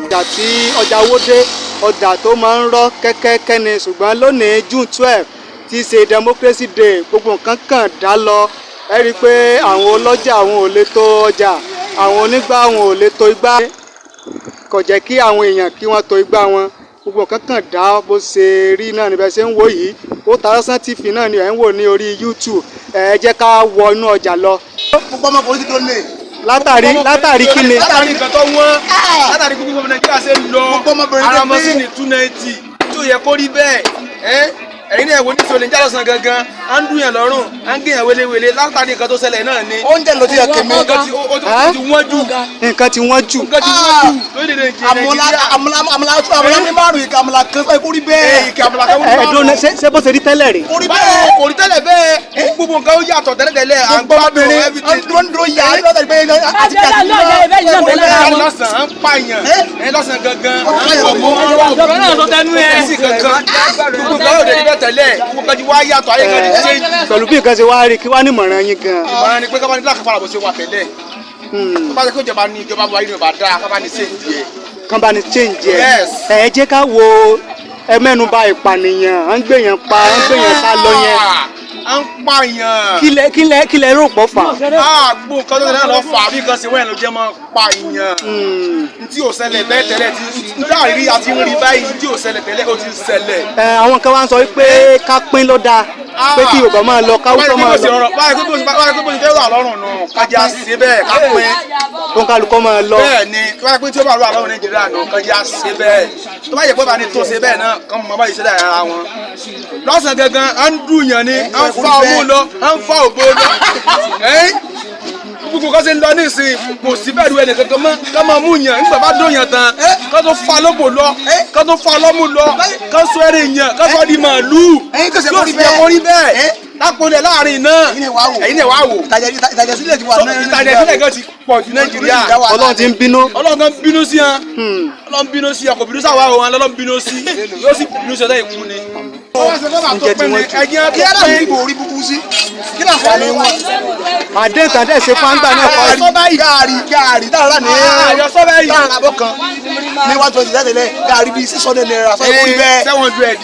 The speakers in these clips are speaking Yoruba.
Ọjà tí ọjà Owódé, ọjà tó máa ń rọ́ kẹ́kẹ́kẹ́ ni, ṣùgbọ́n lónìí June 12, tí í ṣe Democracy Day, gbogbo nǹkan kàn dá lọ. Ẹ rí i pé àwọn ọlọ́jà, àwọn ò lè tó ọjà, àwọn onígbà, àwọn ò lè tó igbá, kò jẹ́ kí àwọn èèyàn kí wọ́n tó igbá wọn. Gbogbo nǹkan kàn dá bó ṣe rí náà níbẹ̀ ṣe ń wò yìí. Otasansan TV náà ni ẹ̀ ń wò ní orí YouTube. Ẹ jẹ́ ká wọ inú ọjà lọ. Gbogbo ọmọkùnrin ti dólè. Látàrí kí ni? Látàrí nǹkan tó wọ́n, látàrí gbogbo ọmọ Nàìjíríà ṣe ń lọ. Gbogbo ọmọbìnrin ara ti mọ́ sí ní 290 tí ò yẹ kó rí bẹ́ẹ̀. Ẹ́ ẹ̀yin náà wò ní sọlẹ̀ ń jálọ̀sán gangan, à ń dùn yàn lọ́rùn, à ń gèyàn wélewèle látàrí nǹkan tó ṣẹlẹ̀ náà ni. Oúnjẹ ló ti yẹ kèmí. Nǹkan tí ó ti wọ́n jù. Nǹkan tí wọ́n jù. Nǹkan ti wọ́n jù lórílẹ̀-èdè Àmàlà. Nàìjíríà. Àmàlà tó àmàlà ní márùn ìka àmàlà kan sọ kó rí bẹ́ẹ̀. Ìkà àmàlà kan. Ẹ dúró ná, ṣé bó ṣe rí tẹ́lẹ̀ rí? Kó rí báyìí bẹ́ẹ̀. Kò rí tẹ́lẹ̀ bẹ́ẹ̀, gbogbo nǹkan ó yàtọ̀ tẹ́lẹ̀tẹ́lẹ̀, à ń Gbogbo gbádùn ọmọbìnrin everything. ń dúró yà á lọ́dọ̀ pé àti Ẹ lọ́sàn-án, ń pààyàn ẹ lọ́sàn-án gangan, à ń wọ̀ mọ́ Ìjọba náà sọ tẹnu ẹ. sí kankan. Gbogbo nǹkan yóò dé níbẹ̀ tẹ́lẹ̀, gbogbo nǹkan ti wá yàtọ̀, ayé kan ti change. Pẹ̀lú bí nǹkan ṣe wá rí, kí wá ní ìmọ̀ràn yín gan? Ìmọ̀ràn ni pé kábàánì láti fara bó ṣe wà tẹ́lẹ̀. Tó bá jẹ́ pé ìjọba ní ìjọba Buhari ní ọba dáa, kábàánì ṣe ìdí ẹ̀. Kán bá ní change ẹ. Yes. Ẹ jẹ́ ká wo, ẹ mẹ́nu bà ìpànìyàn, à ń gbèyàn pa, à ń gbèyàn sá lọ yẹn. À ń pààyàn. Kílẹ̀ rò pọ̀ fà? Gbogbo nǹkan tó ṣẹlẹ̀ náà lọ fà á, bí nǹkan ṣe wẹ́n ló jẹ́ mọ́ pààyàn. Ntí ò ṣẹlẹ̀ bẹ́ẹ̀ tẹ́lẹ̀ tí ntí àrírí àti ń rí báyìí, ntí ò ṣẹlẹ̀ tẹ́lẹ̀ ó ti ń ṣẹlẹ̀. Ẹ àwọn kan wá ń sọ pé ká pín ló dáa, pé kí Yorùbá máa lọ, káwùsọ máa lọ. Báyìí pé bó ṣe fẹ́ wà lọ́rùn nù, kájà ṣe bẹ́ẹ̀, ká pín. Tó ń kálukọ́ máa lọ. Bẹ́ẹ̀ ni, tó bá yẹ pé tí ó bá wà lọ́rùn Nàìjíríà nù, kájà ṣe bẹ́ẹ̀. Tó bá yẹ pé bá ní tó ṣe bẹ́ẹ̀ náà, kàn mọ́ báyìí ṣe dà ara wọn. Lọ́sàn-án gangan, à ń dùn yàn ni, à ń fa ọmú lọ, à ń fa òbó lọ. Ẹ́n, gbogbo kan ṣe ń lọ nísìnyí, kò sí bẹ́ẹ̀ ru ẹnì kankan mọ́ ká máa mú yàn. Nígbà bá dùn yàn tán, ká tó fa lóbò lọ, ká tó fa lọ́mú lọ, ká sọ ẹrẹ yàn, ká sọ di màálù. Ẹ̀yin kò ṣe kó rí yóò sì yẹ bẹ́ẹ̀. kó rí bẹ́ẹ̀ lápòlẹ̀ láàrin náà. Ẹ̀yin náà wá wò. Ẹ̀yin náà wá wò. Ìtàjẹ̀ sílẹ̀ ti wà náà. Ìtàjẹ̀ sílẹ̀ gan ti pọ̀ ju Nàìjíríà. Ọlọ́run ti ń bínú. Ọlọ́run kan bínú sí hàn, Ọlọ́run bínú sí hàn, kò bínú sáwà wọn, Ọlọ́run bínú sí, yóò sì bínú sí ọjọ́ ìkú ni. Oúnjẹ tí wọ́n jù. Ẹ̀jẹ̀ Kí á dàbí ìbò orí búburú sí kí náà fà ní wọn. Àdéhùn tàn dẹ̀ ṣe fáńgbà náà kọ́. Gààrí, gààrí dára ní Àjọ sọ́bẹ̀ yìí. Dára abọ́ kan ní 120 tẹ́lẹ̀, gààrí bíi 600 naira sọ ikú rí bẹ́ẹ̀. 700.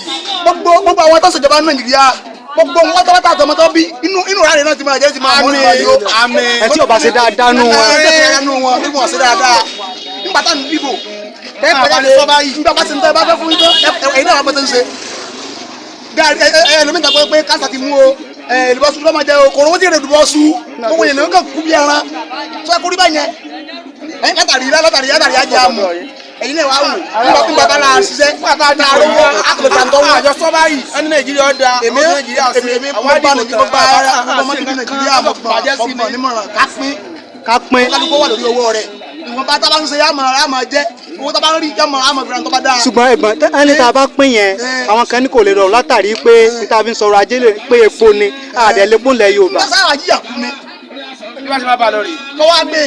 Gbogbo àwọn tó ṣèjọba ní Nàìjíríà, gbogbo wọn pátápátá, àtọmọ tó bí inú inú rárẹ̀ náà ti máa jẹ́ ti máa mọ́ nípa yó. Àmín. Ẹ tí ò bá ṣe dáadáa nù wọn. Ẹ tí ò bá ṣe dáadáa nù wọn, bí wọn ṣe dáadáa nígbà tá à ń dìbò ẹ pẹ̀lú Àbá ní sọ báyìí. nígbà bá ti ń tẹ́ bá fẹ́ fún yín tán, ẹ̀yin náà wà bọ́tẹ́ ń ṣe gaari. Ẹ ẹ ẹlòmíì ta pé kásá ti mú o, ẹ èlùbọ́sù ló máa jẹ o, kòrò wọ́n ti rè èlùbọ́sù, gbogbo yẹn ló ń kàn kú bí ẹran tó ẹ kúrí báyẹn. Ẹ látàrí látàrí látàrí ajá mu, ẹ̀yin náà wà wò nígbà tí bàbá náà ṣiṣẹ́ nígbà tá a rówó àkùlẹ̀ tà ń tọ́wọ́. Àjọ sọ báyìí, ẹni Nàìjíríà ọ̀dà. Èmi èmi èmi mo bá Nàìjíríà, mo bá ọmọ bíbí Nàìjíríà, mo gbọ́ nímọ̀ràn ká pín. Ká pín. Kálukú wà lórí owó rẹ̀, ìwọ̀n bá tábà ń ṣe yá máa jẹ́ owó tábà ń rí yá máa fi ra tó bá dáa. Ṣùgbọ́n ẹ̀gbọ́n, ẹni tá a bá pín yẹn, àwọn kan ní kò lè rọrùn látàrí pé títa fi ń sọ̀rọ̀ ajé lè pé epo ni àdẹ̀lẹ́pọ̀ ńlẹ̀ Yorùbá. Nígbà sáà jíyà kú ni. Bí wọ́n ṣe máa bá a lọ rè. Kọ́ wá gbé.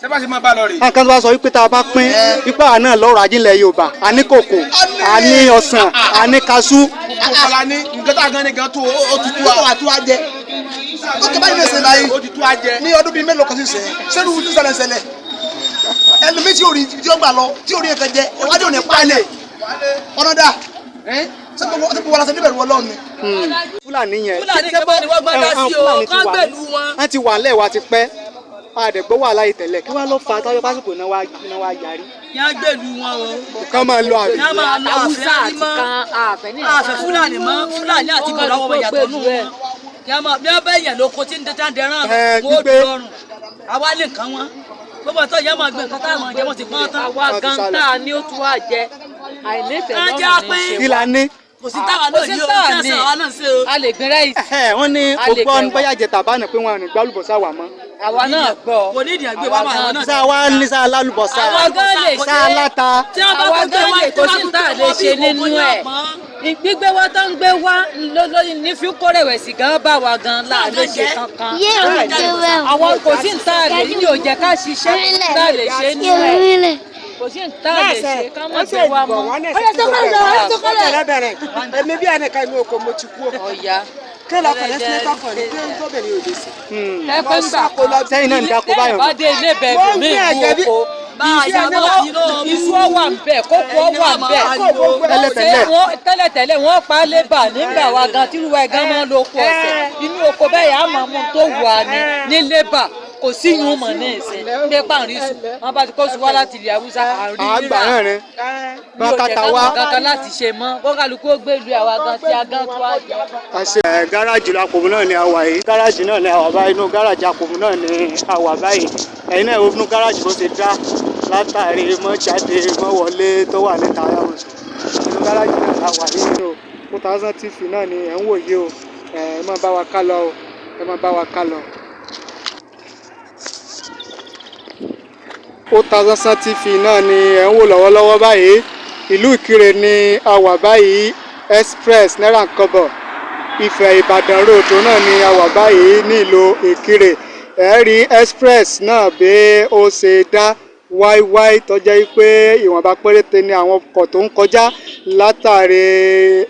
Ṣé bá ṣe máa bá a lọ rè. Àwọn kan tó bá sọ wípé tá a bá pín ipá náà lọ́rọ̀ ajé ńlẹ̀ Yorùbá, a ní kòkò, a ní ọsàn, a ní kaṣú. Gbogbo nǹkan la ní, nǹkan tá a gan ni gan tó ó ti tú tó wà tó wá jẹ tó kẹ báyìí lè ṣe báyìí. Ó ti tú a jẹ. Ní ọdún bíi mélòó kan sí sẹ́yìn, sẹ́nu tí ṣẹlẹ̀ ṣẹlẹ̀ ẹlòmíì tí ò rí tí ó gbà lọ tí ò rí ẹ̀kẹ́ jẹ ìwádìí ò ní palẹ̀ ọ̀nà dà ṣé gbogbo wọn la ṣe níbẹ̀rù Ọlọ́run ni. Fúlàní yẹn. Fúlàní kí wọ́n ní wọ́n gbọ́dọ̀ sí o, kán gbèlú wọn. Wọ́n ti wà lẹ́ẹ̀ wa ti pẹ́, àdẹ̀gbọ́ wà láyé tẹ̀lẹ̀, kí wọ́n lọ fa táyọ̀ pásìkò náà wá náà wá yarí. Yá gbèlú wọn o. Kán máa lọ àbí. Yá máa lọ. Haúsá àfẹ́ àti mọ́ kan àfẹ́ ní àfẹ́ Fúlàní mọ́, Fúlàní àti bọ̀dọ̀ ọmọ ìyàtọ̀ nù wọn. Yá máa bí wọ́n bẹ́ yẹn lóko tí ń dẹ́ tán dẹ́rán wọn ó gbígbé. dùn lọ́rùn. Àwa lè nǹkan wọn. Gbogbo ọ̀tọ̀ yá máa gbé nǹkan táwọn jẹ wọ́n ti pọ́n tán. Àwa gan tá a ní ó tún wá jẹ àìnífẹ̀ẹ́ Ká jẹ́ lọ́rùn ní pé- ṣe Kí la ní. Kò sí táwa Kò náà sí ní o, táwa tí ní. wọ́n ṣe àwa náà ṣe o. A lè gbin ráìsì. Wọ́n ní A lè ògbọ́n kẹwàá. bóyá jẹ tàbá nà pé wọn ò ní gbálùbọ́sà wà mọ́. Àwa náà gbọ́. Kò ní ìdí àgbẹ̀ wa máa náà. Sáà wá ní sáà lálùbọ́sà. Àwa gan lè ṣe. Sáà láta. Tí wọ́n bá Àwa tún gbé gan wá lè, kò sí tá a lè ṣe nínú ẹ̀. Gbígbé wá tó ń gbé wá ní fi kórèwẹ̀sì gan bá wa gan là lè ṣe kankan. Àwọn kò sí tá a lè ní ò jẹ́ ká ṣiṣẹ́ tá a lè ṣe nínú ẹ̀. Kò sí tá a lè ṣe ká má gbé wá mọ́. Bẹ̀rẹ̀ èmi bí ẹnìkan inú oko mo ti kú o. Ọ̀ya. Kí lọkọ̀ yẹn sílẹ̀ tọkọ̀ ní pé tóbìnrin ò lè sí. Tẹ́pẹ́ ń gbà Sẹ́yìn náà ń dáko báyọ̀. bá dé ilé bẹ̀rù Wọ́n ń mí gbé ẹ̀gẹ́ ìlú bí oko. Iṣu ọwà ń bẹ̀, kókó ọwà ń bẹ̀. Tẹ́lẹ̀tẹ́lẹ̀. Tẹ́lẹ̀tẹ́lẹ̀ wọ́n pa lébà nígbà wa gan tírúwa gan máa ń lo oko ọ̀sẹ̀. Inú oko bẹ́ẹ̀ yà á máa mú un tó wù á ní ní lébà. Kò sí yún mọ̀ ní ìsìn pé páàrí sùn. Wọ́n bá ti kó sùn wá láti ilẹ̀ Haúsá àrí Àgbà náà ni. Mi ò jẹ́ Bákàtà ká wá. mọ̀ kankan láti ṣe mọ́. Kó kálukú ó gbé ìlú àwa gan tí a gan tó á jẹ. Àṣẹ ẹ gáràjì Àpòmù náà ni a wà yìí. Gáràjì náà ni a wà báyìí. Inú gáràjì Àpòmù náà ni a wà báyìí. Ẹ̀yin náà wo inú gáràjì bó ṣe dá látàrí mọ́ jáde mọ́ wọlé tó wà níta ayáwòsàn. Inú gáràjì náà la wà yìí o. 2000 TV náà ni ẹ̀ ń wò yìí o. Ẹ máa bá wa ká lọ o. Ẹ máa bá wa ká lọ. 2000 TV náà ni ẹ̀ ń wò lọ́wọ́lọ́wọ́ báyìí. Ìlú Ìkirè ni a wà báyìí. Express náírà kọ́bọ̀ Ifẹ̀ Ìbàdàn road náà ni a wà báyìí nílùú Ìkirè. Ẹ rí express náà bí ó ṣe dá wáíwáí tó jẹ́ pé ìwọ̀nba péréte ni àwọn ọkọ̀ tó ń kọjá látàrí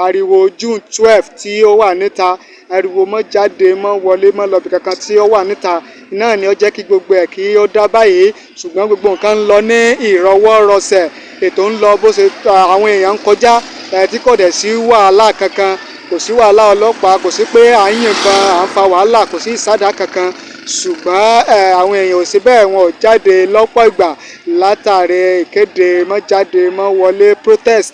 ariwo June 12 tí ó wà níta, ariwo mọ́ jáde mọ́ wọlé mọ́ lọ́bì kankan tí ó wà níta náà ni ó jẹ́ kí gbogbo ẹ̀ kí ó dá báyìí. Ṣùgbọ́n gbogbo nǹkan ń lọ ní ìrọwọ́rọsẹ̀, ètò ń lọ bó ṣe àwọn èèyàn ń kọjá tí kò dẹ̀ sí wàhálà kankan, kò sí wàhálà ọlọ́pàá, kò sí pé à ń yìnbọn, à ń fa wàhálà, kò sí ìsádà kankan. Ṣùgbọ́n àwọn èèyàn ò sí bẹ́ẹ̀, wọn ò jáde lọ́pọ̀ ìgbà látàrí ìkéde mọ́ jáde mọ́ wọlé protest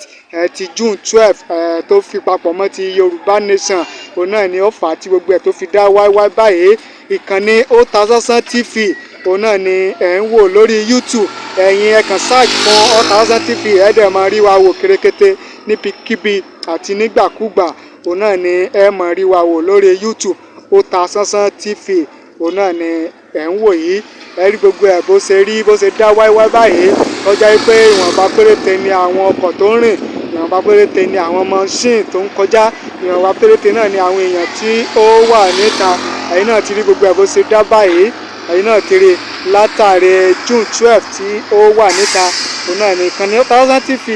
ti June 12 tó fi papọ̀ mọ́ ti Yorùbá Nation. Òun náà ni ó fà á tí gbogbo ẹ̀ tó fi dá wáíwáí báyìí. Ìkànnì Otasansan TV òun náà ni ẹ̀ ń wò lórí YouTube. Ẹ̀yin ẹ kàn search fún Otasansan TV, ẹ̀ dẹ̀ máa rí wa wò kérékété níbikíbi àti nígbàkúgbà. Òun náà ni ẹ máa rí wa wò lórí YouTube. Otasansan TV òun náà ni ẹ̀ ń wò yìí. Ẹ rí gbogbo ẹ̀ bó ṣe rí, bó ṣe dá wáíwáí báyìí. Ó jẹ́ pé ìwọ̀nba péréte ni àwọn ọkọ̀ tó ń rìn, ìwọ̀nba péréte ni àwọn machine tó ń kọjá, ìwọ̀nba péréte náà ni àwọn èèyàn tí ó wà níta. Ẹ̀yin náà ti rí gbogbo ẹ̀ bó ṣe dá báyìí. Ẹ̀yin náà ti rí látàrí June 12 tí ó wà níta. Òun náà ni ìkànnì Otasansan TV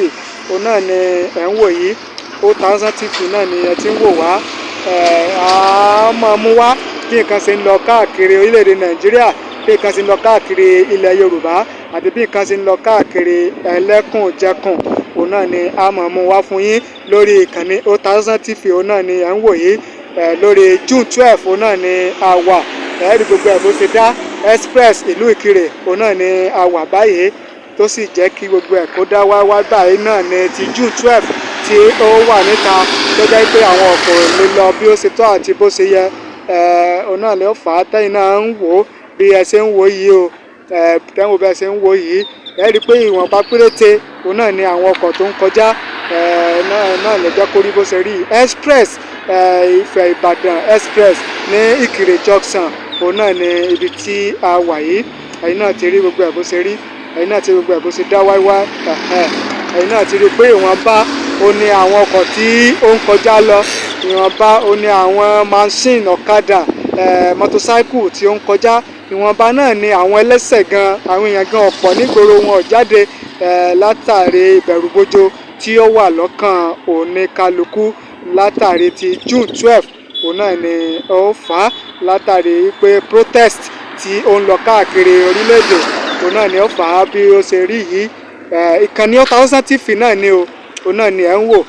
òun náà ni ẹ̀ ń wò yìí. Otasansan TV náà ni ẹ ti ń wò wá. Á máa mú wá bí nǹkan ṣe ń lọ káàkiri orílẹ̀-èdè Nàìjíríà, bí nǹkan ṣe ń lọ káàkiri ilẹ̀ Yorùbá àti bí nǹkan ṣe ń lọ káàkiri ẹlẹ́kùnjẹkùn. Òun náà ni a máa mú wá fún yín lórí ìkànnì Otasansan TV. Òun náà ni ẹ̀ ń wò yìí. Lórí June 12 òun náà ni a wà. Ẹ rí gbogbo ẹ̀ bó ṣe dá. Express ìlú Ìkirè òun náà ni a wà báyìí, tó sì jẹ́ kí gbogbo ẹ̀ kó dá wá wá báyìí náà ni ti June 12 tí ó wà níta, tó jẹ́ pé àwọn ọkọ̀ ò lè lọ bí ó ṣe tọ́ àti bó ṣe yẹ. Òun náà ló fà á tẹ́yìn náà ń wò ó bí ẹ ṣe ń wò yìí o. Tẹ́wọ̀n bí ẹ ṣe ń wò yìí, ẹ rí i pé ìwọ̀nba péréte òun náà ni àwọn ọkọ̀ tó ń kọjá náà lè jẹ́ kó rí bó ṣe rí. Express Ifẹ̀ Ìbàdàn Express ní Ìkirè Junction òun náà ni ibi tí a wà yìí. Ẹ̀yin náà ti rí gbogbo ẹ̀ bó ṣe rí. Ẹ̀yin náà ti rí gbogbo ẹ̀ bó ṣe dá wáíwá. Ẹ̀yin náà ti rí pé ìwọ̀nba ó ní àwọn ọkọ̀ tí ó ń kọjá lọ, ìwọ̀nba ó ní àwọn machine, ọ̀kadà, mọ́tòsáìkù tí ó ń kọjá, ìwọ̀nba náà ni àwọn ẹlẹ́sẹ̀ gan, àwọn èèyàn gan ọ̀pọ̀ nígboro wọn ò jáde látàrí ìbẹ̀rùbojo tí ó wà lọ́kàn oníkálukú látàrí ti June 12. Òun náà ni ó fà á látàrí pé protest tí ó ń lọ káàkiri orílẹ̀-èdè òun náà ni ó fà á bí ó ṣe rí yìí. Ìkànnì Otasansan TV náà ni o, òun náà ni ẹ̀ ń wò.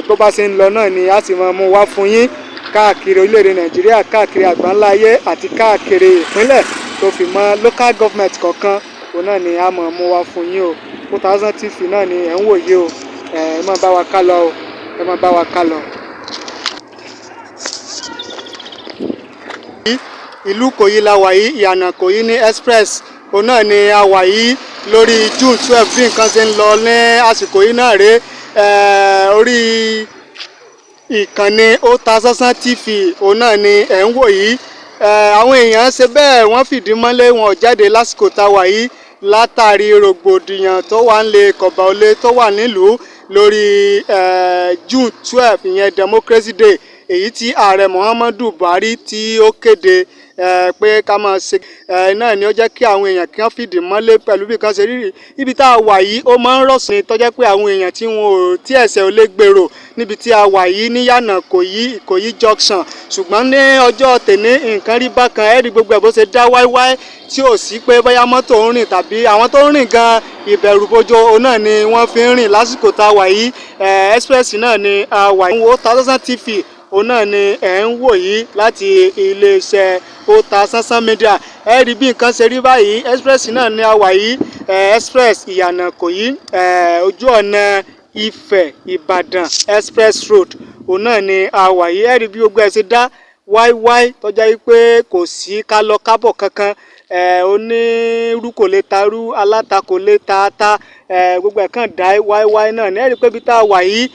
Bó bá ṣe ń lọ náà ni a sì máa mú wá fún yín káàkiri orílẹ̀-èdè Nàìjíríà, káàkiri àgbáńlá ayé àti káàkiri ìpínlẹ̀ tó fi mọ́ local government kọ̀ọ̀kan. Òun náà ni a máa mú wá fún yín o. Otasansan TV náà ni ẹ̀ ń wò yìí o. Ẹ máa bá wa ká lọ o. Ẹ máa bá wa ká lọ. Ìlú Ìkòyí la wà yìí, ìyànà Ìkòyí ní express òun náà ni a wà yìí lórí June 12. Bí nǹkan ṣe ń lọ ní àsìkò yìí náà rèé. Orí ìkànnì Otasansan TV òun náà ni ẹ̀ ń wò yìí. Àwọn èèyàn ṣe bẹ́ẹ̀, wọ́n fìdí mọ́lé, wọn ò jáde lásìkò tá a wà yìí látàrí rògbòdìyàn tó wà ń lè kọ̀bà olè tó wà nílùú lórí June 12, ìyẹn Democracy Day, èyí tí ààrẹ Muhammadu Buhari tí ó kéde. Pé ká máa ṣe náà ni ó jẹ́ kí àwọn èèyàn kí wọ́n fìdí mọ́lé pẹ̀lú bí kan ṣe rírì. Ibi tá a wà yìí, ó máa ń rọ̀sùn ni, tó jẹ́ pé àwọn èèyàn tí wọn ò tí ẹsẹ̀ ò lè gbèrò níbi tí a wà yìí ní Yànà Ìkòyí, Ìkòyí junction. Ṣùgbọ́n ní ọjọ́ tèní, nǹkan rí bákan. Ẹ rí gbogbo ẹ̀ bó ṣe dá wáíwáí, tí ò sí pé bóyá mọ́tò ń rìn tàbí àwọn tó ń rìn gan, ìbẹ̀rùbojo òun náà ni wọ́n fi ń rìn lásìkò tá a wà yìí. Express náà ni a wà yìí. Otasansan TV òun náà ni ẹ̀ ń wò yìí láti iléeṣẹ́ Otasansan Media. Ẹ rí bí nǹkan ṣe rí báyìí. Express náà ni a wà yìí, express Ìyànà Ìkòyí, ojú ọ̀nà Ifẹ̀ Ìbàdàn express road òun náà ni a wà yìí. Ẹ rí bí gbogbo ẹ̀ ṣe dá wáíwáí, tó jẹ́ wípé kò sí ká lọ kábọ̀ kankan. Onírú kò lè tarú, aláta kò lè ta ata. Gbogbo ẹ̀ kàn dá wáíwáí náà ní. Ẹ rí pé ibi tá a wà yìí,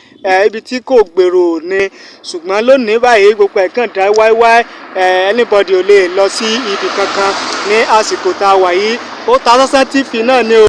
ibi tí kò gbèrò ni, ṣùgbọ́n lónìí báyìí, gbogbo ẹ̀ kàn dá wáíwáí. Anybody ò lè lọ sí ibi kankan ní àsìkò tá a wà yìí. Otasansan TV náà ni o.